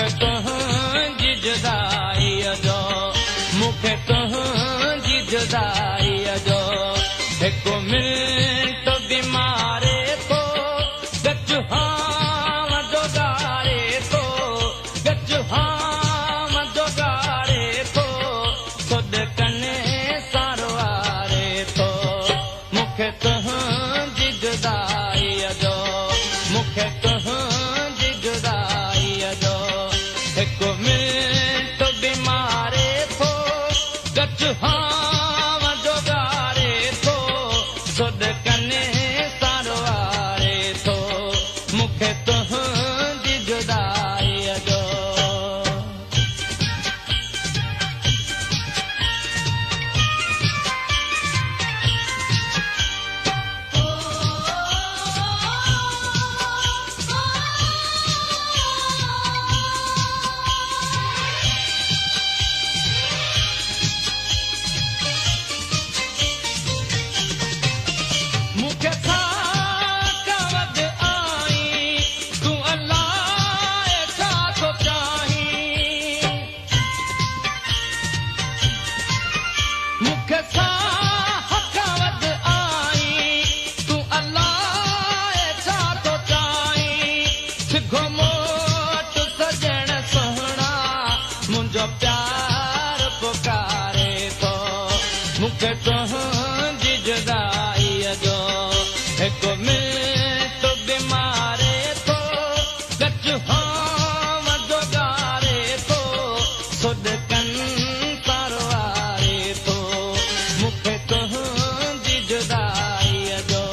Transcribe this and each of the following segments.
मूंखे तुंहिंजी जुदाईअ जो, मूंखे तुंहिंजी जुदाईअ जो हिकु मिंट बि मारे थो, गच हांव जो ॻारे थो, गच हांव जो ॻारे थो, सुॾकनि सां रुआरे थो। मूंखे तुंहिंजी जुदाईअ जो, मूंखे तुंहिंजी जुदाईअ जो हिकु मिंट बि मारे थो, गच हांव जो ॻारे थो, सुॾकनि सां रुआरे थो। मूंखे तुंहिंजी जुदाईअ जो। मूंखे छा वध आई, तूं अलाए छा थो चाहीं। मूंखे छा वध आई, तूं अलाए छा थो चाहीं। सिघो मोट सजण सुहिणा, मुंहिंजो प्यार पुकारे थो। मूंखे तुंहिंजी जुदाईअ जो हिकु मिंट बि मारे थो, गच हांव जो ॻारे थो, सुॾकनि सां रुआरे थो। मूंखे तुंहिंजी जुदाईअ जो।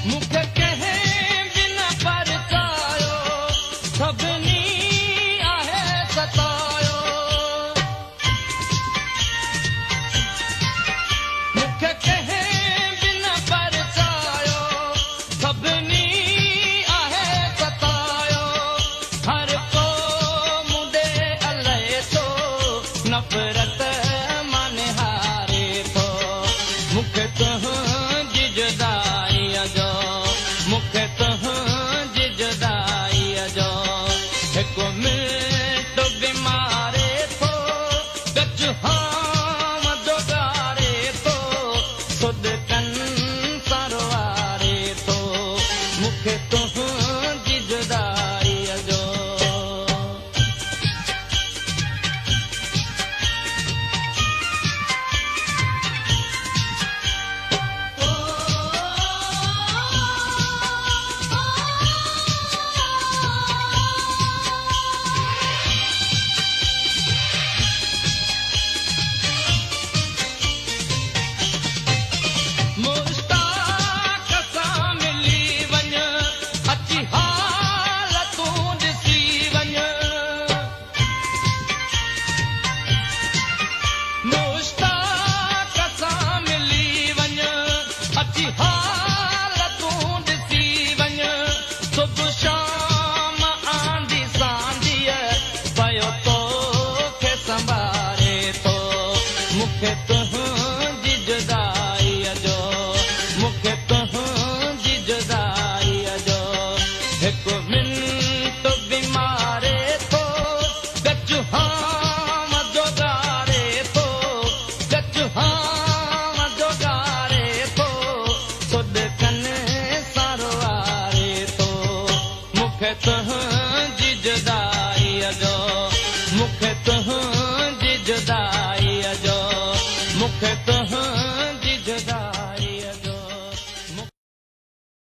मूंखे कंहिं बि न परचायो, सभिनी आहे सतायो। मूंखे कंहिं बि न परचायो, सभिनी आहे सतायो। हर को मूं ॾे अलाए थो, नफ़रत मां निहारे थो। मूंखे तुंहिंजी जुदाईअ जो, मूंखे तुंहिंजी जुदाईअ जो हिकु